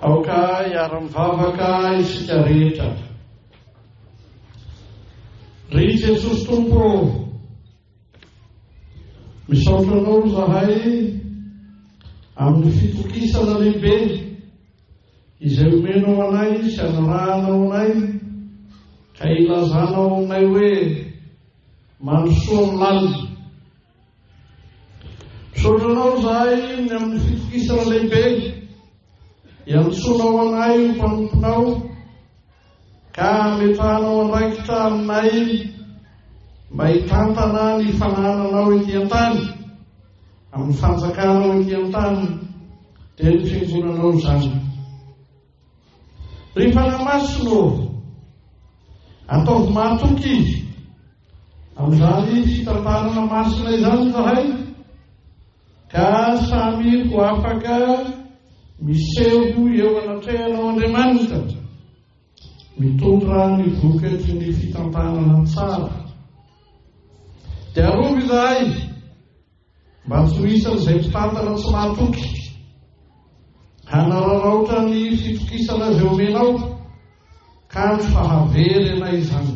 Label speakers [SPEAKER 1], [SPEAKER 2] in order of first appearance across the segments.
[SPEAKER 1] Aoka hiara-mivavaka isika rehetra. Ry Jesosy Tompo ô, misaotra Anao izahay amin'ny fitokisana lehibe izay omenao anay sy anarahanao anay ka ilazanao aminay hoe mandrosoa amin'ny lalina. Misaotra Anao izahay ny amin'ny fitokisana lehibe iantsoanao anay ho mpanomponao ka ametrahanao andraikitra aminay mba hitantana ny fanananao ety an-tany, amin'ny fanjakanao ety an-tany, dia ny fiangonanao izany. Ry Fanahy Masina ô, ataovy mahatoky amin'izany fitantanana masina izany izahay, ka samy ho afaka miseho eo anatrehanao Andriamanitra, mitondra ny vokatry ny fitantanana tsara. Dia arovy izahay Mba tsy ho isan'izay mpitantana tsy mahatoky, hanararaotra ny fitokisana izay omenao, kanjo fa havery anay izany.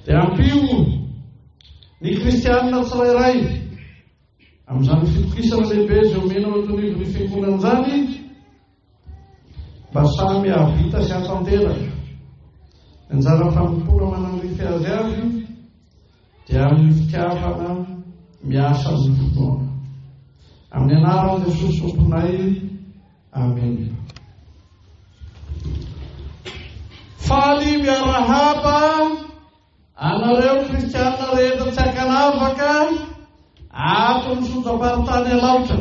[SPEAKER 1] Dia ampio ny kristianina tsirairay amin'izany fitokisana lehibe izay omenao eto anivon'ny fiangonana izany, Mba samy hahavita sy hahatanteraka ny anjara fanompoana manandrify azy avy dia amin'ny fitiavana miasa amin'ny finoana. Amin'ny anaran'i Jesosy Tomponay, Amena. Faly miarahaba anareo kristianina rehetra tsy ankanavaka ato amin'ny sojam-paritany Alaotra.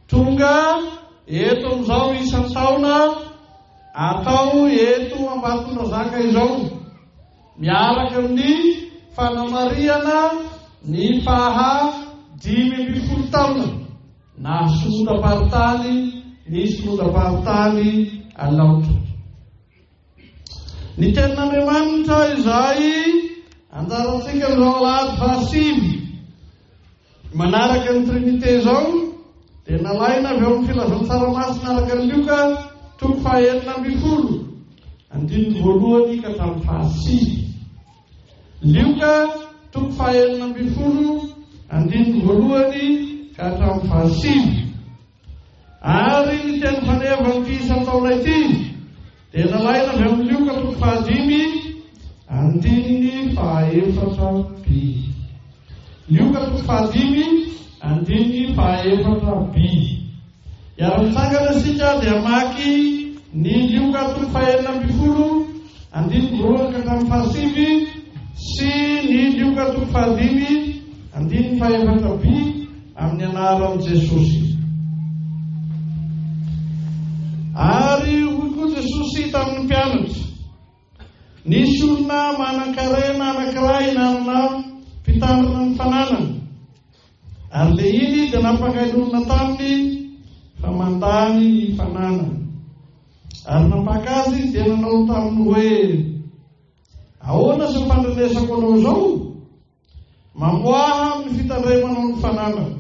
[SPEAKER 1] Tonga eto amin'izao isan-taona atao eto Ambatondrazaka izao, miaraka amin'ny fanamarihana ny faha 15 taona naha synodam-paritany ny synodam-paritany Alaotra. Ny tenin'Andriamanitra izay anjarantsika amin'izao alahady fahasivy Manaraka ny Trinite izao dia nalaina avy ao amin'ny Filazantsara Masina araka an'i Lioka toko faha-16, andininy voalohany ka hatramin'ny fahasivy. Lioka toko faha-16, andininy voalohany ka hatramin'ny fahasivy. Ary ny teny fanevan'ity isan-taona ity dia nalaina avy amin'ny Lioka toko fahadimy andininy fahaefatra b. Lioka toko fahadimy andininy fahaefatra b. Hiara-mitsangana isika dia hamaky ny Lioka toko faha-16 andininy voalohany ka hatramin'ny fahasivy sy ny Lioka toko fahadimy andininy fahaefatra b. Amin'ny anaran'i Jesosy. Ary hoy koa Jesosy tamin'ny mpianatra, Nisy olona manan-karena anankiray nanana mpitandrina ny fananany. Ary lehiny dia nampangain'olona taminy fa mandany ny fananany. Ary nampaka azy izy dia nanao taminy hoe, Ahoana izao fandrenesako anao izao? Mamoaha amin'ny fitandremanao ny fananako.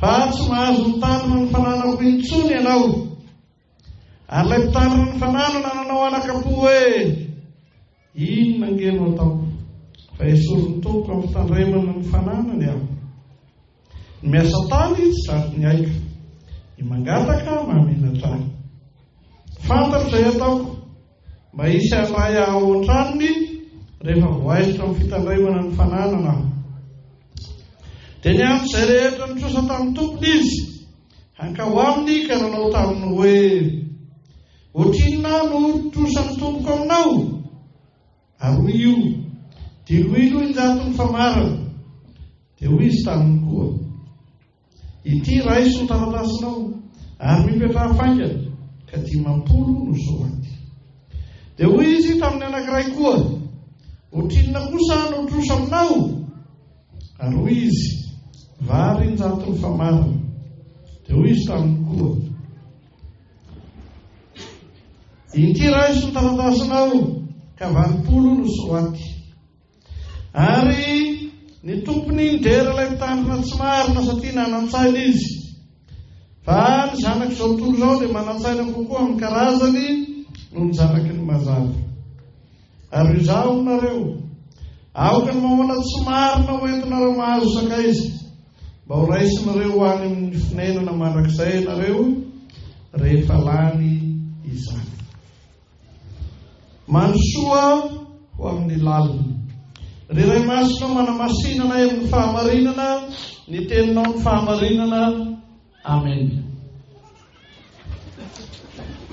[SPEAKER 1] Fa tsy mahazo mitandrina ny fananako intsony ianao. Ary ilay mpitandrina ny fananana nanao anakam-po hoe, Inona ange no ataoko? Fa esorin'ny tompoko amin'ny fitandremana ny fananany aho. Ny miasa tany tsy zaky ny aiko. Ny mangataka mahamenatra ahy. Fantatro izay ataoko. Mba hisy handray ahy ao an-tranony rehefa voaisotra amin'ny fitandremana ny fananana aho. Dia niantso izay rehetra nitrosa tamin'ny tompony izy hankao aminy ka nanao taminy hoe, Ohatrinona no trosan'ny tompoko aminao? Ary hoy io, Diloilo injato ny famarana. Dia hoy izy taminy koa, Ity raiso ny taratasinao, ary mipetraha faingana, ka 50 no soraty. Dia hoy izy tamin'ny anankiray koa, Ohatrinona kosa no trosa aminao? Ary hoy izy, Vary injato ny famarana. Dia hoy izy taminy koa, Inty raiso ny taratasinao, ka 80 no soraty. Ary ny tompony nidera ilay mpitandrina tsy marina satria nanan-tsaina izy. Fa ny zanak'izao tontolo izao dia manan-tsaina kokoa amin'ny karazany noho ny zanaky ny mazava. Ary izaho aminareo, aoka ny mamoana tsy marina ho entinareo mahazo sakaiza, mba ho raisinareo ho any amin'ny fonenana mandrakizay ianareo rehefa lany izany. Mandrosoa ho amin'ny lalina. Ry Ray Masina, manamasina anay amin'ny fahamarinana, ny teninao ny fahamarinana. Amen.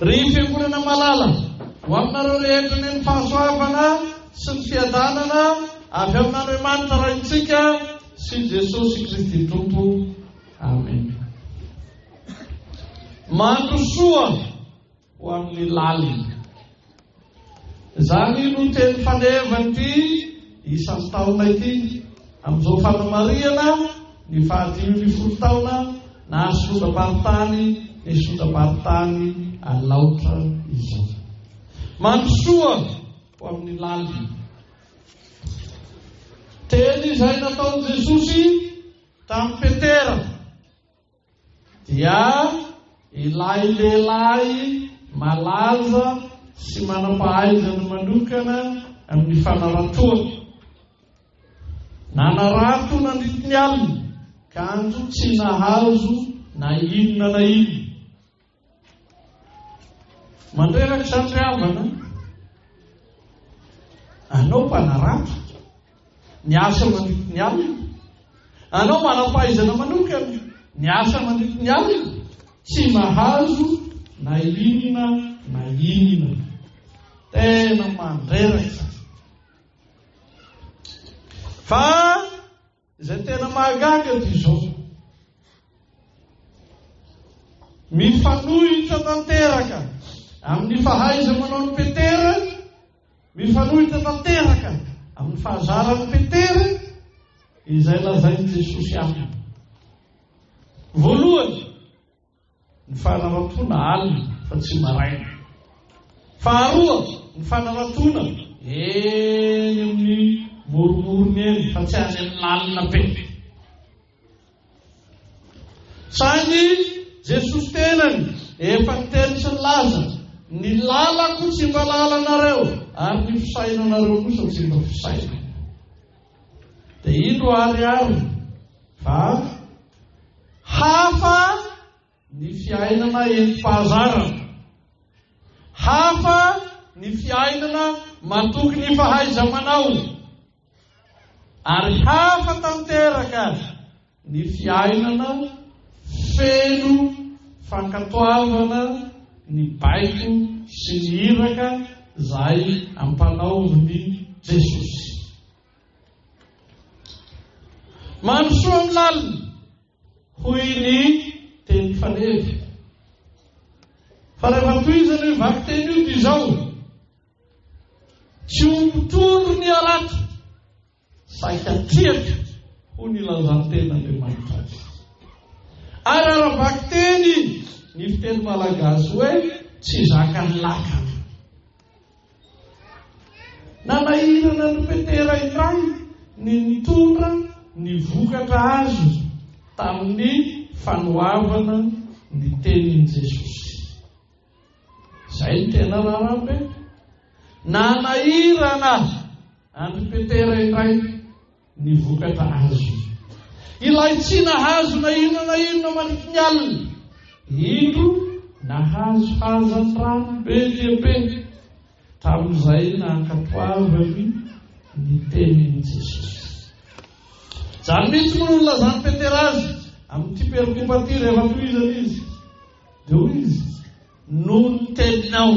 [SPEAKER 1] Ry fiangonana malala, ho aminareo rehetra anie ny fahasoavana sy ny fiadanana avy amin'Andriamanitra Raintsika sy Jesosy Kristy Tompo. Amen. Mandrosoa ho amin'ny lalina. Izany no teny fanevan'ity isan-taona ity amin'izao fanamarihana ny faha-15 taona naha sodam-paritany ny sodam-paritany Alaotra izao. Mandrosoa ho amin'ny lalina. Teny izay nataon'i Jesosy tamin'i Petera. Dia ilay lehilahy malaza sy manam-pahaizana manokana amin'ny fanaratoana. Nanarato nandritry ny alina, kanjo tsy nahazo na inona na inona. Mandreraka izany ry havana. Anao mpanarato, miasa mandritry ny alina. Anao manam-pahaizana manokana, miasa mandritry ny alina. Tsy mahazo na inona na inona. Tena mandreraka izany. Fa Izay tena mahagaga dia izao, mifanohitra tanteraka amin'ny fahaiza-manaon'i Petera, mifanohitra tanteraka amin'ny fahazaran'i Petera izay lazain'i Jesosy aminy. Voalohany, Ny fanaratoana alina fa tsy maraina. Faharoa, ny fanaratoana eny amin'ny moromorony eny fa tsy any amin'ny lalina be. Saingy Jesosy tenany efa niteny sy nilaza, ny lalako tsy mba lalanareo ary ny fisainanareo kosa tsy mba fisainako. Dia indro aharihary fa Hafa ny fiainana entim-pahazarana. Hafa ny fiainana matoky ny fahaiza-manao. Ary hafa tanteraka ny fiainana feno fankatoavana ny baiko sy ny iraka izay ampanaovin'i Jesosy. Mandrosoa amin'ny lalina, hoy ny teny fanevy. Fa rehefa tohizana io vakiteny io dia izao, Tsy ho mpitondro ny harato, saika triatra, hoy ny ilazan'ny tenin'Andriamanitra azy. Ary ara-bakiteny ny fiteny malagasy hoe tsy zakan'ny lakana. Nanahirana an'i Petera indray ny nitondra ny vokatra azo tamin'ny fanoavana ny tenin'i Jesosy. Izay no tena raharaha be. Nanahirana an'i Petera indray ny vokatra azo. Ilay tsy nahazo na inona na inona mandritry ny alina, indro nahazo hazandrano be dia be tamin'izay nankatoavany ny tenin'i Jesosy. Izany mihitsy moa no nilazan'i Petera azy amin'ity perikopa ity rehefa tohizana izy. Dia hoy izy, noho ny teninao.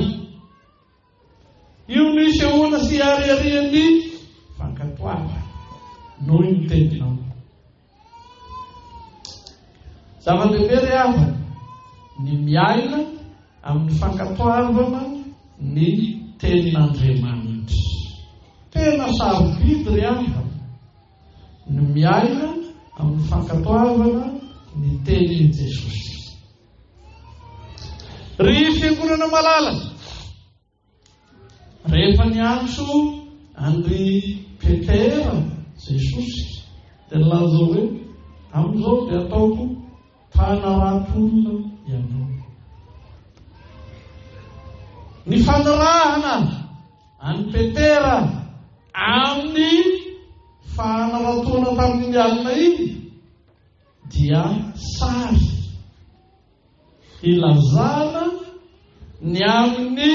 [SPEAKER 1] Io no isehoana sy ihariharian'ny fankatoavana noho ny teninao. Zava-dehibe ry havana ny miaina amin'ny fankatoavana ny tenin'Andriamanitra. Tena sarobidy ry havana ny miaina amin'ny fankatoavana ny tenin'i Jesosy. Ry fiangonana malala, rehefa niantso an-dry Petera Jesosy, dia nilaza hoe, Amin'izao dia ataoko Mpanarato olona ianao. Ny fanirahana an'i Petera amin'ny fanaratoana tamin'iny alina iny dia sary ilazana ny amin'ny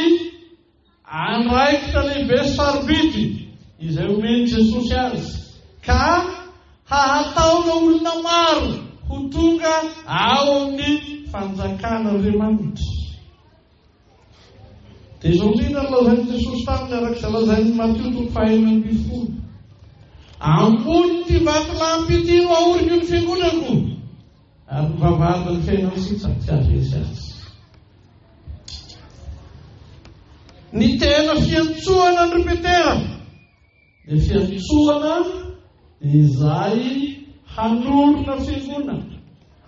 [SPEAKER 1] Andraikitra lehibe sy sarobidy izay omen'i Jesosy azy, ka hahataona olona maro ho tonga ao amin'ny Fanjakan'Andriamanitra. Dia izao indrindra no lazain'i Jesosy taminy araka izay lazain'i Matio toko fahenina ambin'ny folo, Ambonin'ity vatolampy ity no haoriko ny fiangonako, ary ny vavahadin'ny fiainan'ny sisa tsy haharesy azy. Ny tena fiantsoana an-dry Petera dia fiantsoana izay hanorina fiangonana,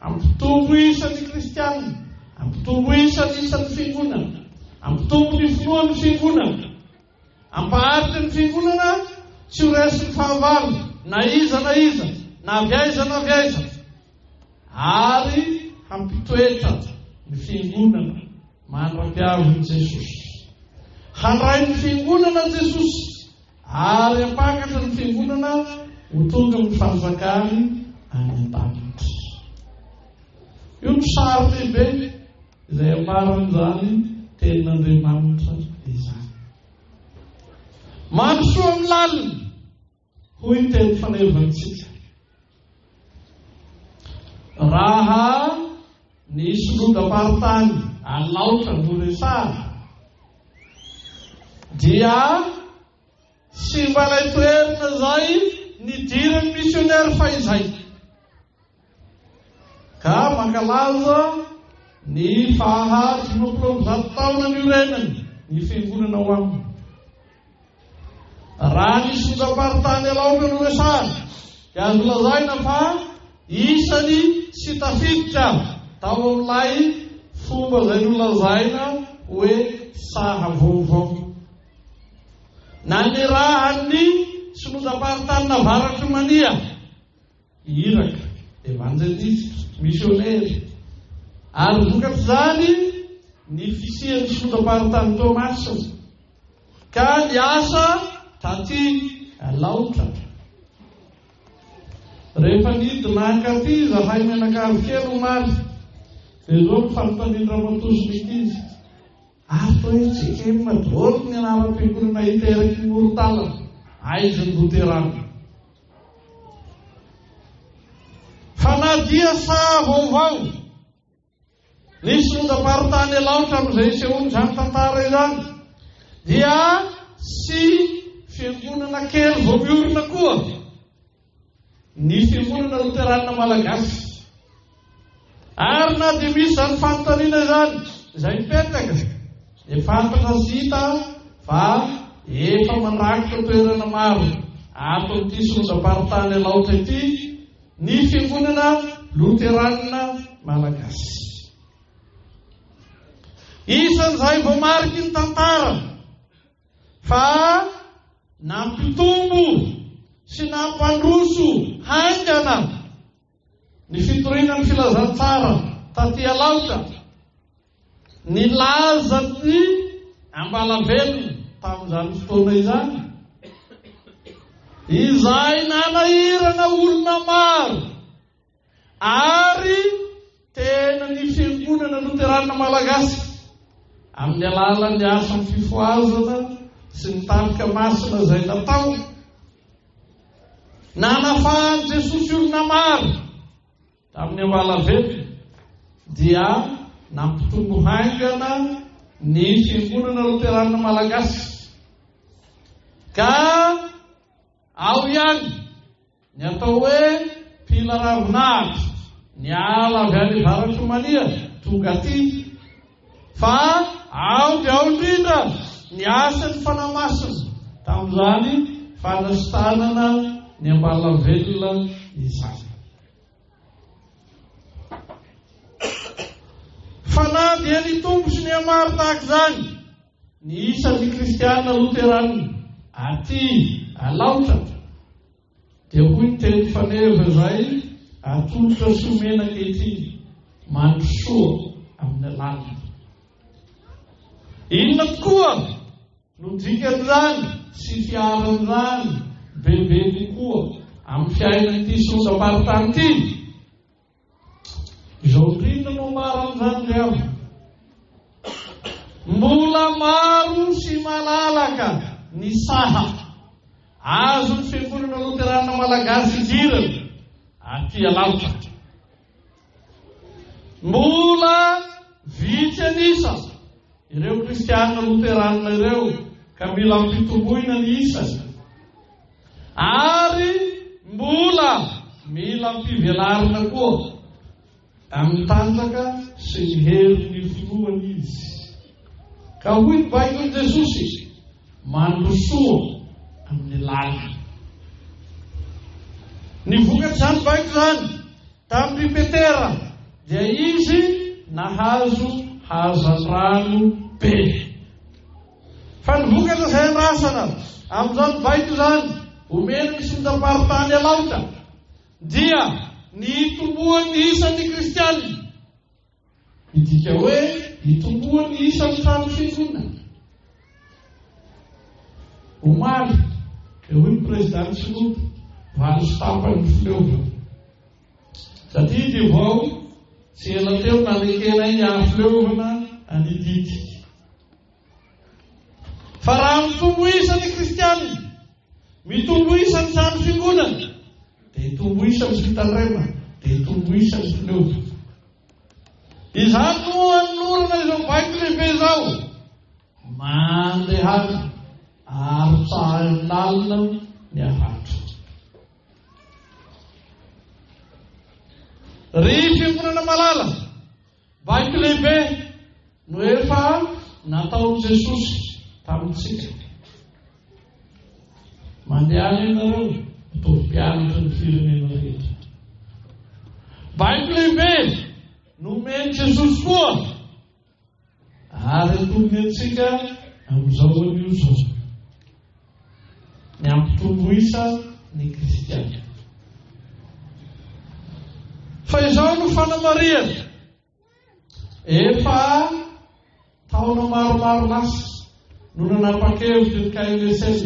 [SPEAKER 1] hampitombo isa ny kristianina, hampitombo isa ny isan'ny fiangonana, hampitombo ny finoan'ny fiangonana, hampaharitra ny fiangonana tsy ho resin'ny fahavalo na iza na iza, na avy aiza na avy aiza. Ary hampitoetra ny Fiangonana mandra-piavin'i Jesosy. Handray ny Fiangonana Jesosy ary hampakatra ny Fiangonana ho tonga amin'ny fanjakany any an-danitra. Io no sary lehibe izay ambaran'izany tenin'Andriamanitra izany. Mandrosoa amin'ny lalina. Hoy ny teny fanevantsika, Raha ny synodam-paritany Alaotra no resahana, dia tsy mba ilay toerana izay nidiran'ny misionera fahizay. Ka mankalaza ny faha 150 taona niorenany ny fiangonana ao aminy. Raha ny songam-paritany Alaotra no resahana dia azo lazaina fa isany tsy tafiditra tao amin'ilay fomba izay nolazaina hoe saha vaovao. Nanirahan'ny synodam-paritanin'Avaratr'i Mania Iraka, evanjelista, misionera, ary vokatr'izany ny fisian'ny synodam-paritany Toamasina, ka niasa taty Alaotra. Rehefa nidina hankaty izahay mianakavy kely omaly, dia izao ny fanontanian-dRamatoa sy ny ankizy, Ary toa hoe JKM daholo ny anaram-piangonana hita eraky ny moron-dalana, aiza ny Loterana? Fa na dia saha vaovao, ny synodam-paritany Alaotra amin'izay isehoan'izany tantara izany, dia tsy fiangonana kely vao miorina koa ny Fiangonana Loterana Malagasy. Ary na dia misy izany fanontaniana izany izay mipetraka, dia fantatra sy hita fa efa mandrakitra toerana maro ato amin'ity synodam-paritany Alaotra ity ny Fiangonana Loterana Malagasy. Isan'izay voamariky ny tantara fa nampitombo sy nampandroso haingana Ny fitoriana ny filazantsara taty Alaotra, nilaza ny ambalavelona tamin'izany fotoana izany, izay nanahirana olona maro ary tena ny Fiangonana Loterana Malagasy amin'ny alalan'ny asan'ny fifohazana sy ny tafika masina izay natao. Nanafahan'i Jesosy olona maro tamin'ny ambalavelona dia nampitombo haingana ny Fiangonana Loterana Malagasy ka ao ihany Ny atao hoe mpila ravinahitra, niala avy any avaratr'i Mania tonga aty, fa ao dia ao indrindra ny asan'ny Fanahy Masina tamin'izany fanasitranana ny ambalavelona izany. Fa na dia nitombo sy nihamaro tahaka izany ny isan'ny kristiana loterana aty Alaotra, Dia hoy ny teny faneva izay atolotra sy omena ankehitriny. Mandrosoa amin'ny lalana. Inona tokoa no dikan'izany sy fiharan'izany bebe kokoa amin'ny fiainan'ity synodam-paritany ity? Izao indrindra no ambaran'izany ry havana. Mbola maro sy malalaka ny saha azon'ny Fiangonana Loterana Malagasy idirana aty Alaotra. Mbola vitsy an'isa ireo kristiana loteranina ireo ka mila ampitomboina ny isany. Ary mbola mila ampivelarina koa amin'ny tanjaka sy ny herin'ny finoana izy. Ka hoy ny baikon'i Jesosy, Mandrosoa amin'ny lalana. Ny vokatr'izany baiko izany tamin'i Petera dia izy nahazo hazandrano be. Fa ny vokatra izay andrasana amin'izany baiko izany omeny ny sindam-paritany Alaotra dia ny hitomboan'ny isan'ny kristiana. Midika hoe hitomboan'ny isan'ny trano fiangonana. Omaly, dia hoy ny Prezidàn'ny Synode, 8:30 ny fileovana. Satria dia vao tsy ela teo nanekenay ny hahafileovana an'i Didy. Fa raha mitombo isa ny kristiana, mitombo isa ny trano fiangonana, dia hitombo isa ny fitandremana, dia hitombo isa ny fileovana. Izany no anolorana izao baiko lehibe izao. Mandehana ary tsahiny lalina ny haratra. Ry fiangonana malala, Baiko lehibe no efa nataon'i Jesosy tamintsika. Mandehana ianareo, ataovy mpianatra ny firenena rehetra. Baiko lehibe nomen'i Jesosy koa ary atolony antsika amin'izao anio izao. Ny hampitombo isa ny kristiana. Fa izao no fanamarihana. Efa taona maromaro lasa no nanapa-kevitra ny KMSL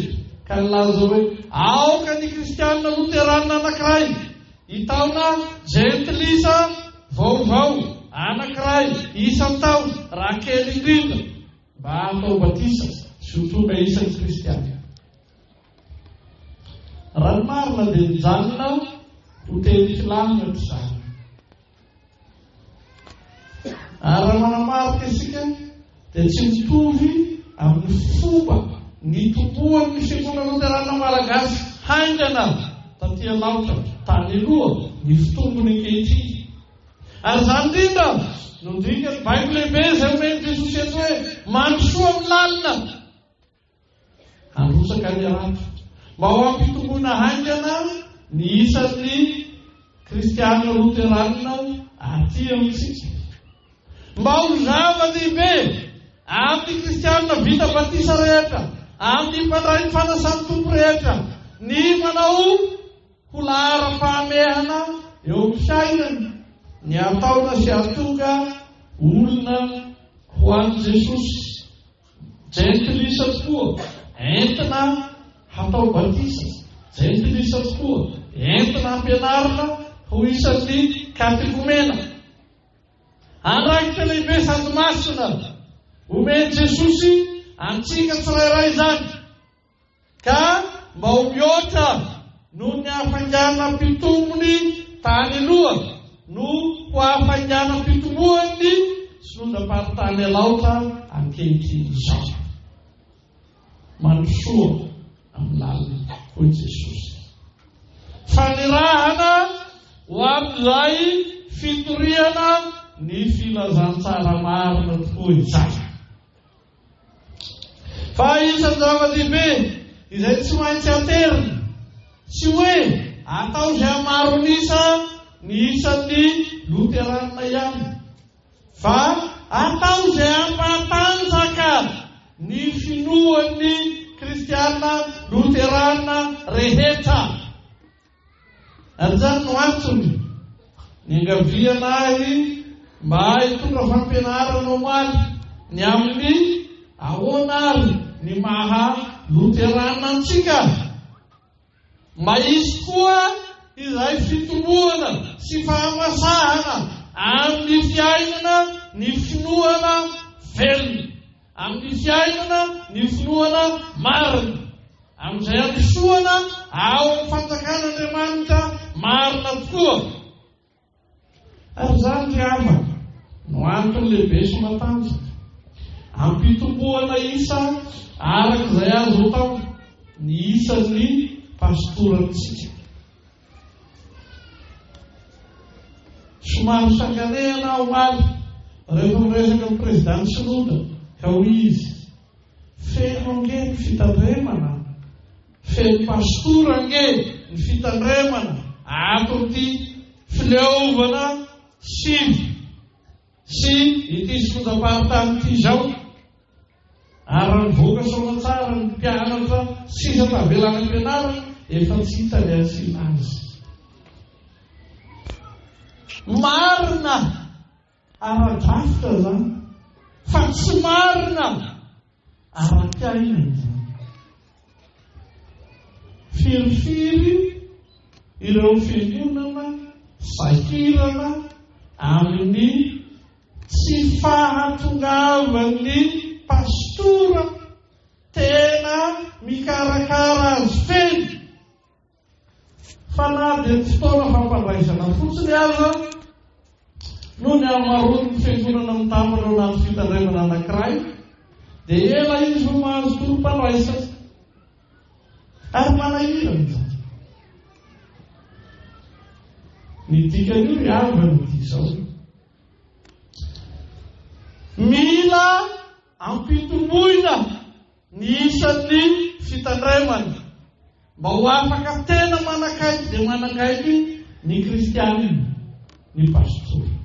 [SPEAKER 1] ka nilaza hoe aoka ny kristiana loterana anankiray hitaona jentilisa vaovao anankiray isan-taona raha kely indrindra Mba hatao batisa sy ho tonga isan'ny kristiana. Raha ny marina dia nijanona ho teny filamatra izany. Ary raha manamarika isika dia tsy mitovy amin'ny fomba nitomboan'ny fiangonana loterana malagasy haingana taty Alaotra tany aloha ny fitombony ankehitriny. Ary izany indrindra no dikan'ny baiko lehibe izay omen'i Jesosy eto hoe, Mandrosoa amin'ny lalina, handrotsaka ny harato, mba ho ampitomboina haingana ny isan'ny Kristiana Loteranina aty amintsika. Mba ho zava-dehibe amin'ny Kristiana vita batisa rehetra, amin'ny mpandray ny fanasan'ny Tompo rehetra, ny manao Ho laharam-pahamehana eo amin'ny fiainany ny hataona sy hahatonga olona ho an'i Jesosy. Jentilisa tokoa, entina hatao batisa. Jentilisa tokoa, entina hampianarina ho isan'ny katekomena. Andraikitra lehibe sady masina omen'i Jesosy antsika tsirairay izany. Ka mba ho mihoatra noho ny hafainganam-pitombony tany aloha no ho hafainganam-pitomboan'ny synodam-paritany Alaotra ankehitriny izao. Mandrosoa amin'ny lalina, hoy Jesosy. Fanirahana ho amin'izay fitoriana ny filazantsara marina tokoa izany. Fa isan'ny zava-dehibe izay tsy maintsy aterina, tsy hoe atao izay hamaron'isa ny isan'ny Loteranina ihany, fa atao izay hampatanjaka ny finoan'ny Kristiana Loterana rehetra. Ary izany no antony niangaviana ahy. mba hitondra fampianarana omaly ny amin'ny ahoana ary ny maha Loterana antsika. Mba hisy koa izay fitomboana sy fahamasahana amin'ny fiainana ny finoana velona, amin'ny fiainana ny finoana marina, amin'izay handrosoana ao amin'ny fanjakan'Andriamanitra marina tokoa. Ary izany ry havana no antony lehibe sy matanjaka ampitomboana isa araka izay azo atao ny isan'ny pastorantsika. Somary sanganehana aho omaly rehefa miresaka amin'ny Prezidà Synoda ka hoy izy, Feno ange ny fitandremana, feno pastora ange ny fitandremana ato amin'ity fileovana sivy sy ity synodam-paritany ity izao. Ary raha nivoaka soamatsara ny mpianatra sisa tavela any am-pianarana, efa tsy hita ny hasiana azy. Marina ara-drafitra izany, fa tsy marina ara-piainana izany. Firifiry ireo fiangonana sahirana amin'ny tsy fahatongavan'ny pastora tena mikarakara azy feno. Fa na dia ny fotoana fampandraisana fotsiny aza noho ny hamaroan'ny fiangonana mitambatra ao anaty fitandremana anankiray, dia ela izy vao mahazo tolo-pandraisana. Ary manahirana izany. Ny dikan'io ry havana dia izao. Mila ampitomboina ny isan'ny fitandremana mba ho afaka tena manakaiky dia manakaiky ny kristianina, ny pastora.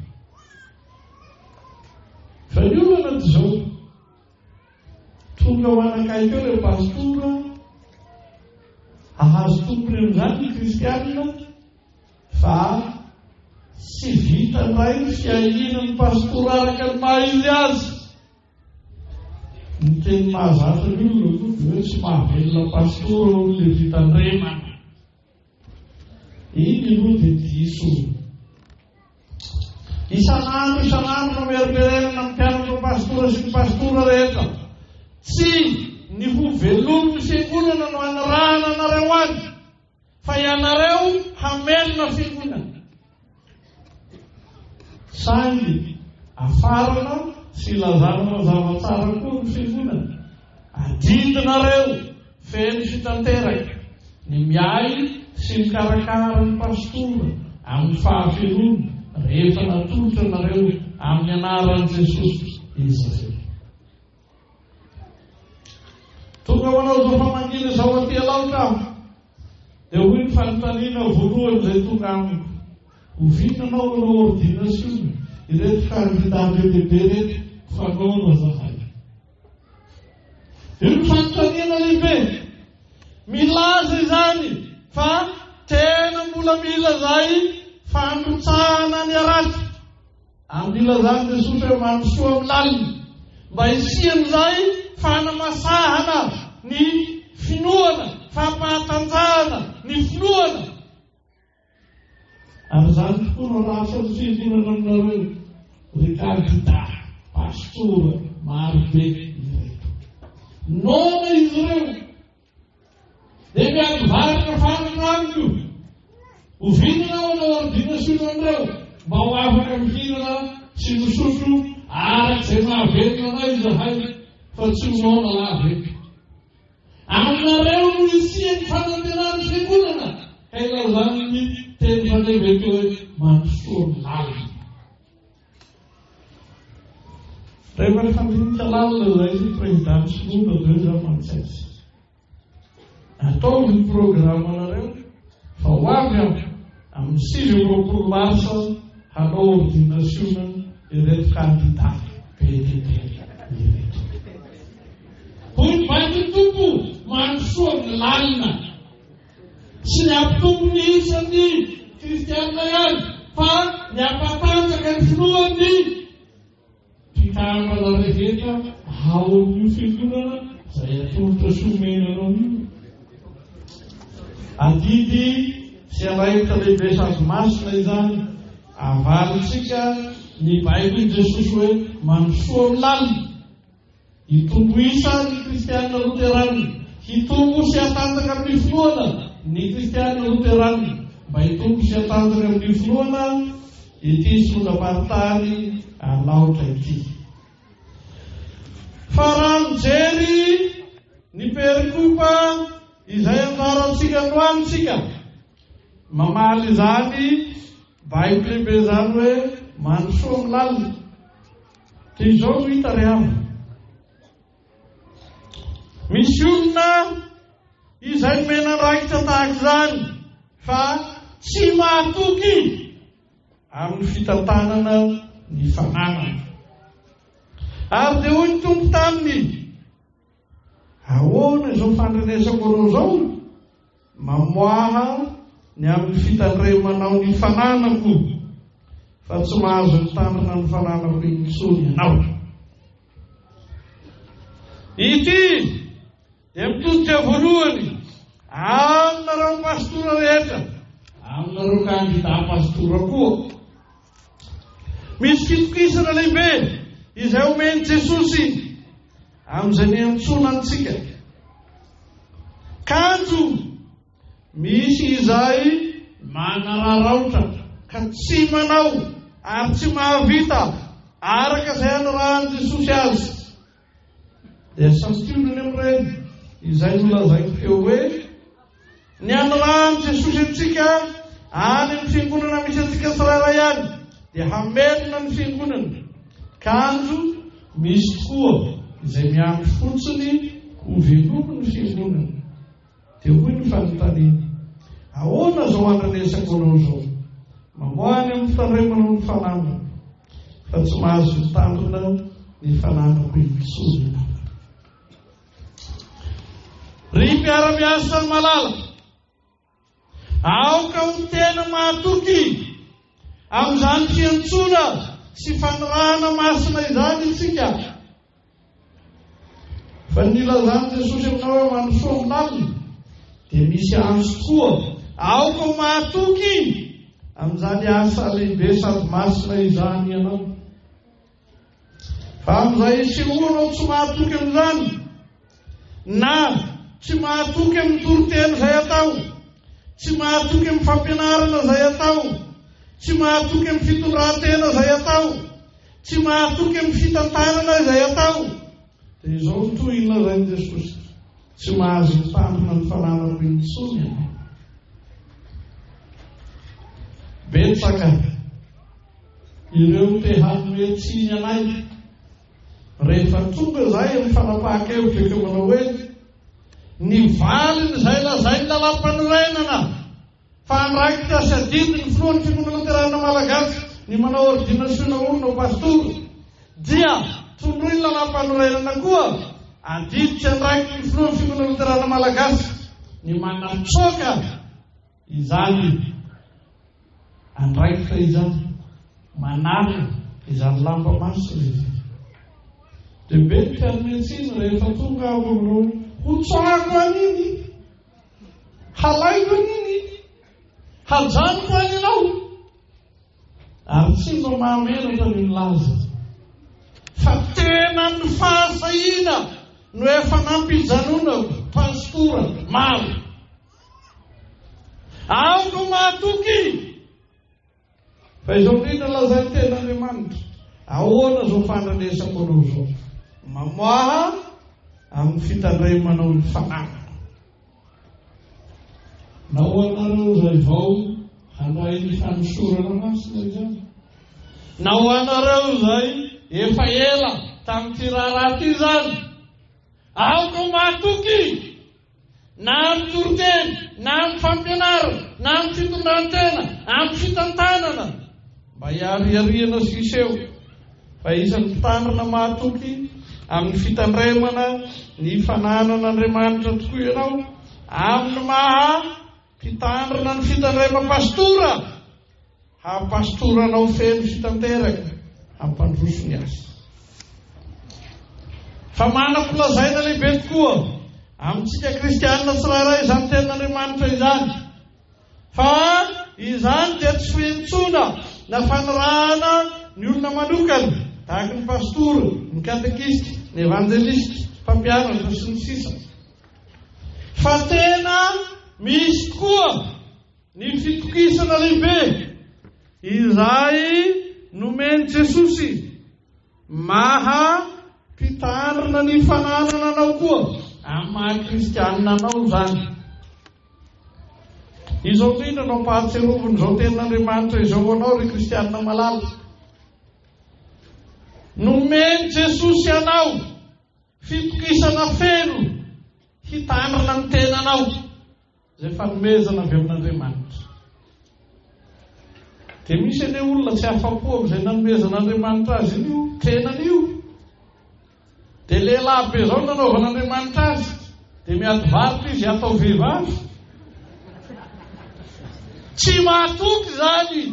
[SPEAKER 1] Fa ny olana dia izao, tonga manakaiky eo ilay pastora, hahazo tombony amin'izany ny kristianina, fa tsy vita indray ny fiahiana ny pastora araka ny maha izy azy. Ny teny mahazatra ny olona koa dia hoe tsy mahavelona pastora hono ilay fitandremana. Iny aloha dia diso. Isan'andro isan'andro no merimberenana ny mpianatra pastora sy ny pastora rehetra. Tsy ny ho velomin'ny fiangonana no anirahana anareo any. Fa ianareo hamelona fiangonana. Saingy afarana sy ilazana mazava tsara koa ny fiangonana. Adidinareo feno sy tanteraka ny miahy sy mikarakara ny pastora amin'ny fahafenoana rehefa natolotra anareo amin'ny anaran'i Jesosy izy ireo. Tonga manao izao famangiana izao aty Alaotra aho, dia hoy ny fanontaniana voalohany izay tonga amiko, oviana anao hanao ordination ireto kandida be dia be ireto fa noana zahay. Io ny fanontaniana lehibe. Milaza izany fa tena mbola mila izay fandrotsahana ny harato. Amin'ny ilazan'i Jesosy hoe mandrosoa amin'ny lalina, mba hisian'izay fanamasahana ny finoana, fampahatanjahana ny finoana. Ary izany tokoa no rasan'ny fiangonana aminareo, ry kandida, pastora marobe ireto. Noana izy ireo. Dia miady varotra fanaka amiko. Oviana aho hanao ordination an'ireo mba ho afaka mihinana sy misotro araka izay mahavelona anay izahay fa tsy ho noana lava eto. Aminareo no hisian'ny fanantenan'ny fiangonana ka ilazan'ny teny faneva eto hoe mandrosoa ny lalana. Rehefa nifandinika lalina izahay sy ny Prezidà Sinoa dia hoy izaho mantsy Ataovy ny programanareo fa ho avy aho amin'ny 29 marsa hanao ordinasiona ireto kandida be dia be ireto. Hoy ny baikon'ny Tompo, mandrosoa ny lalina. Tsy ny hampitombo ny isan'ny kristianina ihany fa ny hampatanjaka ny finoan'ny mpikambana rehetra ao amin'io fiangonana izay atolotra sy omena anao io. Adidy sy andraikitra lehibe sady masina izany. Avalintsika ny baikon'i Jesosy hoe mandrosoa amin'ny lalina. Hitombo isa ny kristiana loterana. Hitombo sy hatanjaka amin'ny finoana ny kristiana loterana. Mba hitombo sy hatanjaka amin'ny finoana ity synodam-paritany Alaotra ity. Fa raha mijery ny perikopa izay anjarantsika androany isika, mamaly izany baiko lehibe izany hoe mandrosoa amin'ny lalina. Dia izao no hita ry havana. Misy olona izay nomena andraikitra tahaka izany fa tsy mahatoky amin'ny fitantanana ny fananana. Ary dia hoy ny Tompo taminy, Ahoana izao fandrenesako anao izao? Mamoaha ny amin'ny fitandremanao ny fananako, fa tsy mahazo mitandrina ny fananako intsony ianao. Ity dia mitodika voalohany aminareo pastora rehetra, aminareo kandida pastora koa. Misy fitokisana lehibe izay omen'i Jesosy amin'izay niantsoana antsika. Kanjo misy izay manararaotra ka tsy manao ary tsy mahavita araka izay anirahan'i Jesosy azy. Dia santionany amin'ireny izay nolazaiko teo hoe ny anirahan'i Jesosy antsika any amin'ny fiangonana misy antsika tsirairay any dia hamelona ny fiangonana. Kanjo misy tokoa izay miandry fotsiny ho velominy ny fiangonana. Dia hoy ny fanontaniana, Ahoana izao andrenesako anao izao? Mamoaha ny amin'ny fitandremana ny fananako, fa tsy mahazo mitandrina ny fananako intsony ianao. Ry mpiara-miasa malala, Aoka ho tena mahatoky amin'izany fiantsoana sy fanirahana masina izany isika. Fa ny nilazan'i Jesosy aminao hoe mandrosoa amin'ny lalina dia misy antso koa. Aoka ho mahatoky amin'izany asa lehibe sady masina izany ianao. Fa amin'izay isehoanao tsy mahatoky amin'izany, na tsy mahatoky amin'ny toriteny izay atao, tsy mahatoky amin'ny fampianarana izay atao, tsy mahatoky amin'ny fitondran-tena izay atao, tsy mahatoky amin'ny fitantanana izay atao, dia izao no tohiny lazain'i Jesosy, tsy mahazo mitandrina ny fananako intsony ianao. Betsaka Ireo te hanome tsiny anay rehefa tonga izahay amin'ny fanapahan-kevitra ka manao hoe ny valin'izay lazain'ny lalàmpanorenana fa andraikitra sy adidin'ny filohan'ny Fiangonana Loterana Malagasy ny manao ordinasiona olona ho pastora dia tondroin'ny lalàmpanorenana koa adidy sy andraikitry ny filohan'ny Fiangonana Loterana Malagasy ny manatsoaka Izany andraikitra izany, manala izany lamba masina izany. Dia be ny mpianome tsiny rehefa tonga aho aminao, hotsoahako any iny, halaiko any iny, hajanoko any ianao. Ary tsy mba mahamenatra ny milaza fa tena ny fahasahiana no efa nampijanonako pastora maro. Aoka ho mahatoky! Fa izao indrindra lazain'ny tenin'Andriamanitra, Ahoana izao fandrenesako anao izao? Mamoaha amin'ny fitandremanao ny fananako. Na ho anareo izay vao handray ny fanosorana masina izany, na ho anareo izay efa ela tamin'ity raharaha ity izany, aoka ho mahatoky! Na amin'ny toriteny, na amin'ny fampianarana, na amin'ny fitondran-tena, amin'ny fitantanana, mba hiariariana sy hiseho fa isan'ny mpitandrina mahatoky amin'ny fitandremana ny fananan'Andriamanitra tokoa ianao, amin'ny maha mpitandrina ny fitandrema-pastora. Hahapastoranao feno sy tanteraka, hampandroso ny asa. Fa manako lazaina lehibe tokoa amintsika kristianina tsirairay izany tenin'Andriamanitra izany. Fa izany dia tsy fiantsoana na fanirahana ny olona manokana, tahaka ny pastora, ny katekista, ny evanjelista, mpampianatra, sy ny sisa. Fa tena misy tokoa Ny fitokisana lehibe izay nomen'i Jesosy maha mpitandrina ny fananana anao koa amin'ny maha kristianina anao izany. Izao indrindra no ampahatsiaroviny izao tenin'Andriamanitra izao ho anao ry kristianina malala. Nomen'i Jesosy anao fitokisana feno hitandrina ny tenanao. Izay fanomezana avy amin'Andriamanitra. Dia misy anie olona tsy afa-po amin'izay nanomezan'Andriamanitra azy io tenany io. Dia lehilahy be izao no nanaovan'Andriamanitra azy, dia miady varotra izy hatao vehivavy. Tsy mahatoky izany.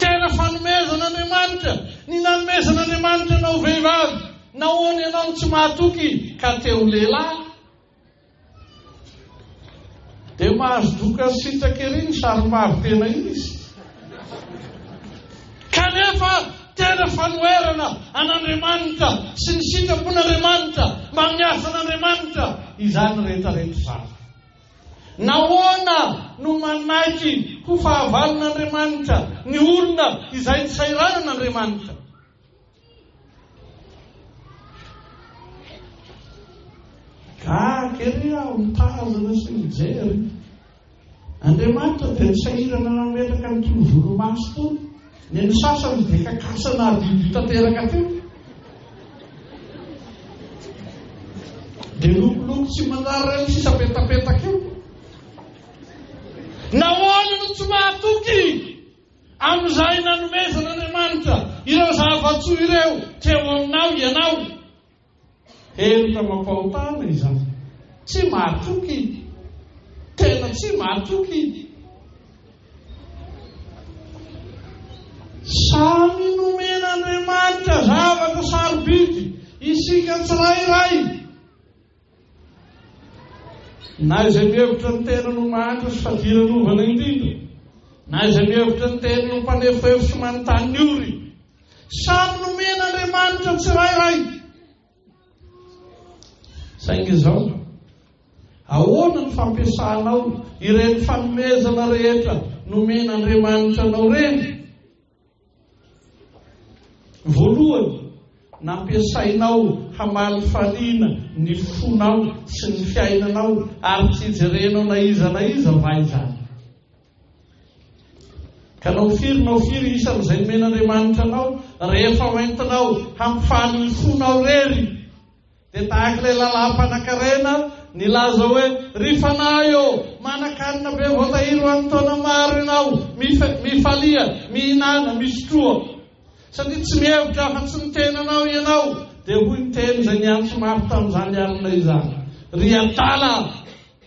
[SPEAKER 1] Tena fanomezan'Andriamanitra ny nanomezan'Andriamanitra anao vehivavy. Nahoana ianao no tsy mahatoky ka te ho lehilahy? Dia mahazo doka sitraka ery ny sarim-bavy tena izy. Kanefa tena fanoherana an'Andriamanitra sy ny sitrapon'Andriamanitra mbamin'ny asan'Andriamanitra izany rehetrarehetra izany. Nahoana no manaiky ho fahavalon'Andriamanitra ny olona izay nisahiranan'Andriamanitra? Gaga ery aho mitazana sy mijery. Andriamanitra dia nisahirana nametraka an'itony volomaso itony. Ny an'ny sasany dia kakasana hadio tanteraka teo. Dia lokoloko tsy manjary ireny sisa petapetaka eo. Nahoana no tsy mahatoky amin'izay nanomezan'Andriamanitra ireo zava-tsoa ireo teo aminao ianao? Heloka amam-pahotana izany. Tsy mahatoky. Tena tsy mahatoky. Samy nomen'Andriamanitra zavatra sarobidy isika tsirairay. Na izay mihevitra ny tenany ho mahantra sy fadiranovana indrindra, na izay mihevitra ny tenany ho mpanefoefo sy manontany ny ory. Samy nomen'Andriamanitra tsirairay. Saingy izao, ahoana ny fampiasanao ireny fanomezana rehetra nomen'Andriamanitra anao ireny? Voalohany, nampiasainao hamalifaliana ny fonao sy ny fiainanao ary tsy hijerenao na iza na iza va izany? Ka nao firy nao firy isan'izay nomen'Andriamanitra anao, rehefa hoentinao hampifaly ny fonao irery, dia tahaka ilay lalam-panankarena nilaza hoe, Ry fanahy ô, manan-kanina be voatahiry ho an'ny taona maro ianao, mifalia, mihinàna, misotroa. Satria tsy mihevitra afa-tsy ny tenanao ianao, dia hoy ny teny izay niantso mafy tamin'izany alina izany, Ry adala!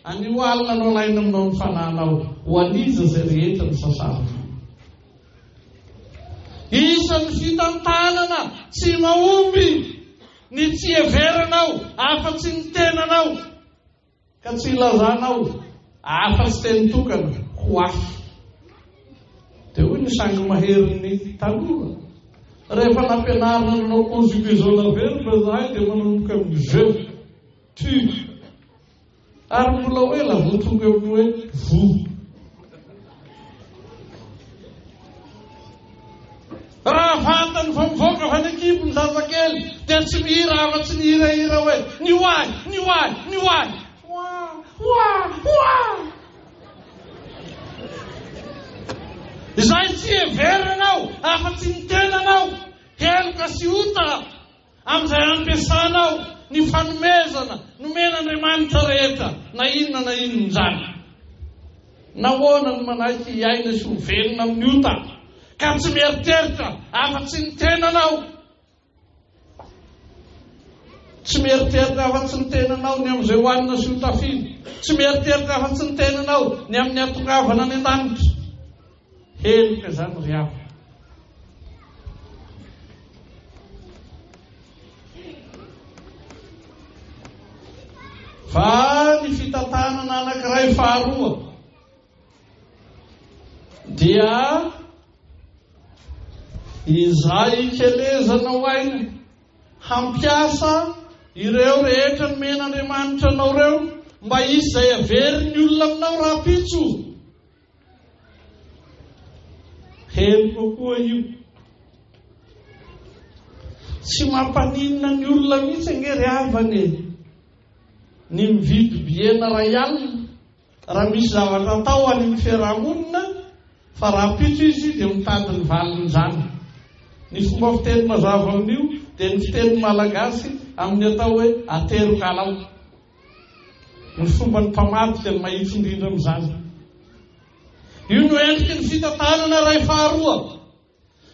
[SPEAKER 1] Anio alina no alaina aminao ny fanahinao, ho an'iza izay rehetra nisasaranao. Isan'ny fitantanana tsy mahomby ny tsy hiheveranao afa-tsy ny tenanao, ka tsy hilazanao afa-tsy teny tokana, ho ahy. Dia hoy ny sangy maherin'ny tanora, rehefa nampianarina nanao conjugaison na verbe izahay dia manomboka amin'ny je, tu. Ary mbola ho ela vao tonga eo amin'ny hoe voa. Raha fantany fa mivoaka avy any an-kibo ny zazakely dia tsy mihira afa-tsy ny hirahira hoe ny ho ahy, ny ho ahy, ny ho ahy. Hoa, hoa, hoa. Izay tsy heverinao afa-tsy ny tenanao, heloka sy ota. Amin'izay ampiasanao ny fanomezana nomen'Andriamanitra rehetra, na inona na inona izany. Nahoana no manaiky hiaina sy ho velona amin'ny ota, ka tsy mieritreritra afa-tsy ny tenanao? Tsy mieritreritra afa-tsy ny tenanao ny amin'izay hohanina sy hotafiana. Tsy mieritreritra afa-tsy ny tenanao ny amin'ny hatongavana any an-danitra. Heloka izany ry havana. Fa ny fitantanana anankiray faharoa dia izay ikelezanao aina hampiasa ireo rehetra nomen'Andriamanitra anao ireo mba hisy izay averin'ny olona aminao rahampitso. Heloka koa io. Tsy mampaninona ny olona mihitsy ange ry havana e. Ny mividy billet-na iray alina raha misy zavatra atao any amin'ny fiarahamonina fa rahampitso izy dia mitady ny valin'izany. Ny fomba fiteny mazava amin'io dia ny fiteny malagasy amin'ny atao hoe atero kalao. Ny fomban'ny mpamadika no mahitsy indrindra amin'izany. Io no endriky ny fitantanana iray faharoa,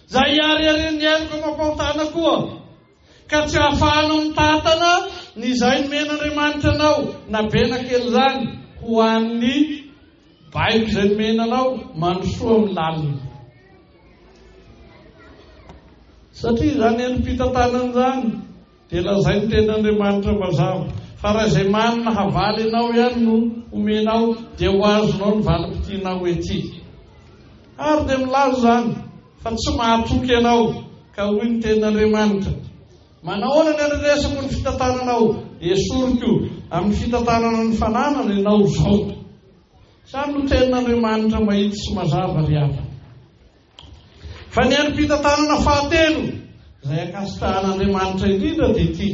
[SPEAKER 1] izay ihariharian'ny heloka amam-pahotana koa, ka tsy ahafahanao mitantana ny izay nomen'Andriamanitra anao, na be na kely izany, ho an'ny baiko izay nomena anao, mandrosoa amin'ny lalina. Satria izany endri-pitantanana izany, Dia lazain'ny Tenin'Andriamanitra mazava fa raha izay manana havaly anao ihany no omenao dia ho azonao ny valim-pitianao ety. Ary dia milaza izany fa tsy mahatoky ianao ka hoy ny Tenin'Andriamanitra, Manahoana ny andrenesako ny fitantananao? Esoriko amin'ny fitantanana ny fananana ianao izao. Izany no Tenin'Andriamanitra mahitsy sy mazava ry havana. Fa ny androm-pitantanana fahatelo, izay ankasitrahan'Andriamanitra indrindra, dia ity,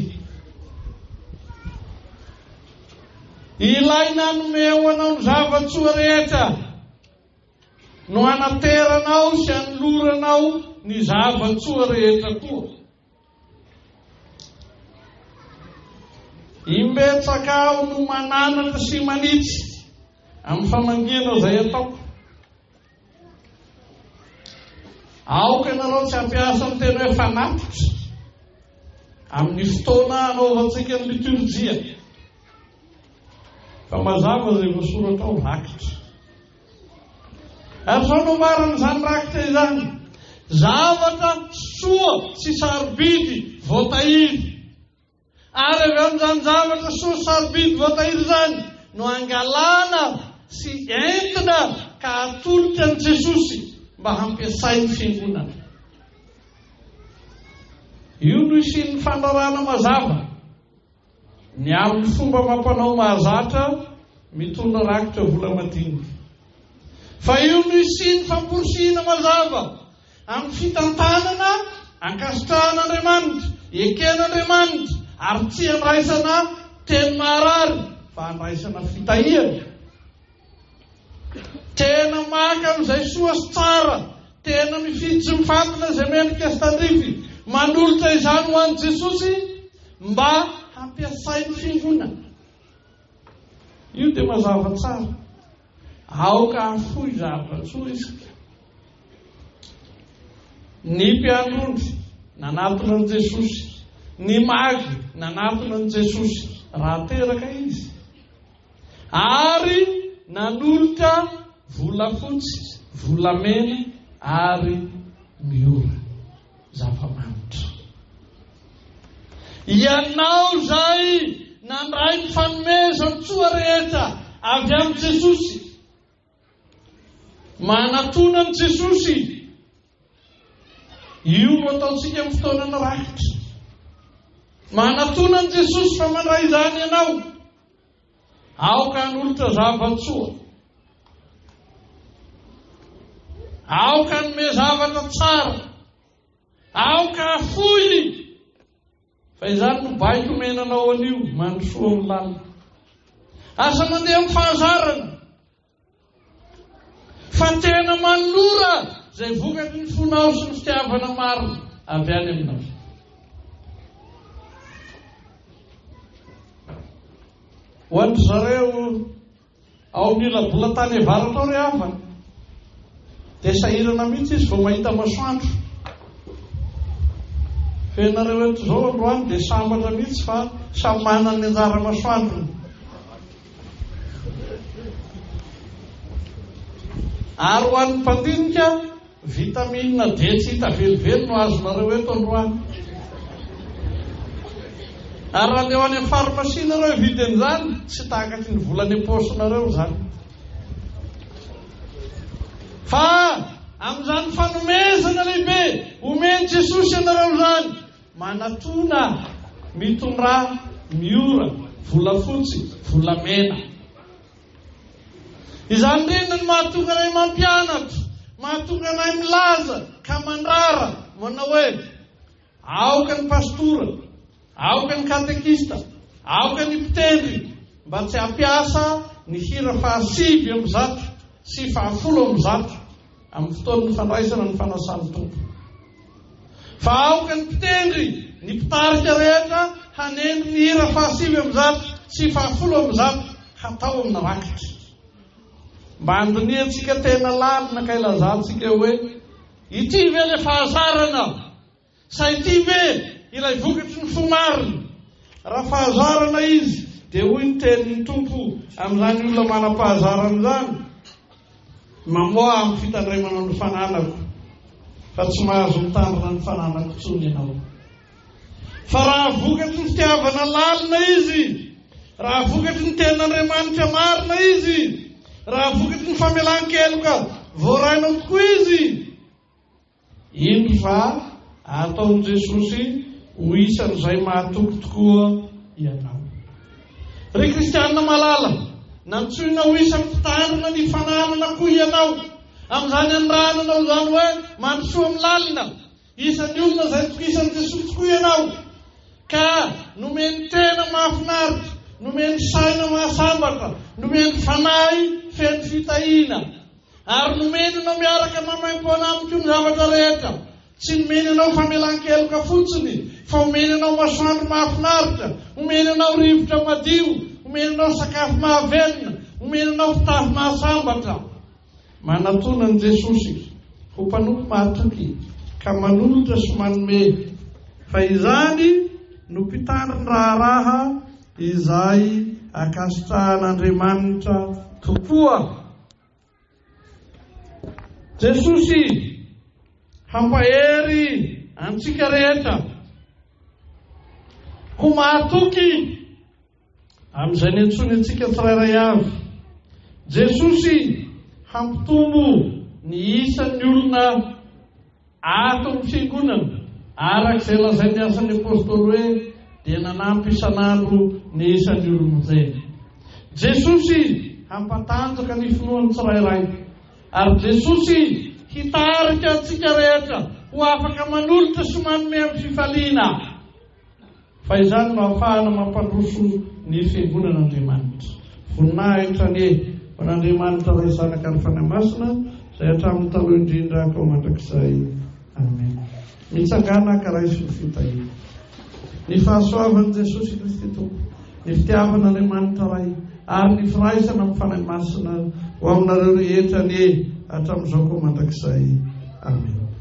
[SPEAKER 1] Ilay nanome ho anao ny zava-tsoa rehetra no hanateranao sy hanoloranao ny zava-tsoa rehetra koa. Imbetsaka aho no mananatra sy manitsy amin'ny famangiana izay ataoko. Aoka ianareo tsy hampiasa ny teny hoe fanatitra amin'ny fotoana anaovantsika ny liturjia. Fa mazava izay voasoratra ao, rakitra. Ary izao no ambaran'izany rakitra izany, zavatra soa sy sarobidy voatahiry. Ary avy amin'izany zavatra soa sarobidy voatahiry izany no angalana sy entina ka atolotra an'i Jesosy mba hampiasain'ny fiangonana. Io no isian'ny fandrarana mazava ny amin'ny fomba amam-panao mahazatra mitondra rakitra vola madinika. Fa io no isian'ny famporisihina mazava Amin'ny fitantanana ankasitrahan'Andriamanitra, eken'Andriamanitra, ary tsy andraisana teny maharary fa andraisana fitahiana. Tena maka amin'izay soa sy tsara, tena mifidy sy mifantina izay mendrika sy tandrify, manolotra izany ho an'i Jesosy mba hampiasain'ny fiangonana. Io dia mazava tsara. Aoka hahafoy zava-tsoa isika. Ny mpiandry ondry nanatona an'i Jesosy, ny magy nanatona an'i Jesosy raha teraka izy, ary nanolotra volafotsy, volamena ary miora, zava-manitra. Ianao izay nandray ny fanomezan-tsoa rehetra avy amin'i Jesosy, Manatona an'i Jesosy. Io no ataontsika amin'ny fotoanan'ny rakitra. Manatona an'i Jesosy fa mandray izany ianao. Aoka hanolotra zava-tsoa. Aoka hanome zavatra tsara. Aoka hafoy. Fa izany no baiko omena anao anio, mandrosoa amin'ny lalina. Aza mandeha amin'ny fahazarana, fa tena manolora izay vokatry ny fonao sy ny fitiavana marina avy any aminao. Ho an-dry zareo Ao amin'ny ila-bolantany avaratra ao ry havana, dia sahirana mihitsy izy vao mahita masoandro. Fa ianareo eto izao androany dia sambatra mihitsy fa samy manana ny anjara masoandrony. Ary ho an'ny mpandinika, vitamine D tsy hita velively no azonareo eto androany. Ary raha andeha ho any amin'ny pharmacie nareo hividy an'izany, tsy takatry ny vola any am-paosinareo izany. Fa amin'izany fanomezana lehibe omen'i Jesosy anareo izany, manatona, mitondrà miora, volafotsy, volamena. Izany indrindra no mahatonga anay mampianatra, mahatonga anay milaza ka mandrara, manao hoe, Aoka ny pastora, aoka ny katekista, aoka ny mpitendry mba tsy hampiasa ny hira faha-109 sy faha-110 amin'ny fotoan'ny fandraisana ny fanasan'ny Tompo. Fa aoka ny mpitendry, ny mpitarika rehetra hanendry ny hira faha-109 sy faha-110 hatao amin'ny rakitra. Mba handinihantsika tena lalina ka ilazantsika hoe, Ity ve ilay fahazarana? Sa ity ve ilay vokatry ny fo marina? Raha fahazarana izy, dia hoy ny tenin'ny Tompo amin'izany olona manam-pahazarana izany, Mamoaha amin'ny fitandremana ny fananako, fa tsy mahazo mitandrina ny fananako intsony ianao. Fa raha vokatry ny fitiavana lalina izy, raha vokatry ny tenin'Andriamanitra marina izy, raha vokatry ny famelan-keloka voarainao tokoa izy, indro fa ataon'i Jesosy ho isan'izay mahatoky tokoa ianao. Ry kristianina malala, nantsoina ho isan'ny mpitandrina ny fananana koa ianao. Amin'izany anirahana anao izany hoe mandrosoa amin'ny lalina, Isan'ny olona izay nitokisan'i Jesoa tokoa ianao, ka nomeny tena mahafinaritra, nomeny saina mahasambatra, nomeny fanahy feno fitahiana, ary nomeny anao miaraka maimaimpoana aminy koa ny zavatra rehetra. Tsy nomeny anao famelan-keloka fotsiny, fa omeny anao masoandro mahafinaritra, omeny anao rivotra madio, omeny anao sakafo mahavelona, omeny anao fitafy mahasambatra. Manatona an'i Jesosy ho mpanompo mahatoky ka manolotra sy manome, fa izany no mpitandrin-draharaha izay ankasitrahan'Andriamanitra tokoa. Jesosy hampahery antsika rehetra ho mahatoky. Amin'izay niantsoany antsika tsirairay avy, Jesosy hampitombo ny isan'ny olona ato amin'ny fiangonana, araka izay lazain'ny Asan'ny Apostoly hoe, dia nanampy isan'andro ny isan'ny olom-bonjena. Jesosy hampatanjaka ny finoan'ny tsirairay, ary Jesosy hitarika antsika rehetra ho afaka manolotra sy manome amin'ny fifaliana. Fa izany no ahafahana mampandroso ny Fiangonan'Andriamanitra. Voninahitra anie ho an'Andriamanitra Ray Zanaka ary Fanahy Masina, izay hatramin'ny taloha indrindra ka ho mandrakizay. Amena. Mitsangàna ka raiso ny fitahiana. Ny fahasoavan'i Jesosy Kristy Tompo, ny fitiavan'Andriamanitra Ray, ary ny firaisana amin'ny Fanahy Masina ho aminareo rehetra anie hatramin'izao ka ho mandrakizay. Amena.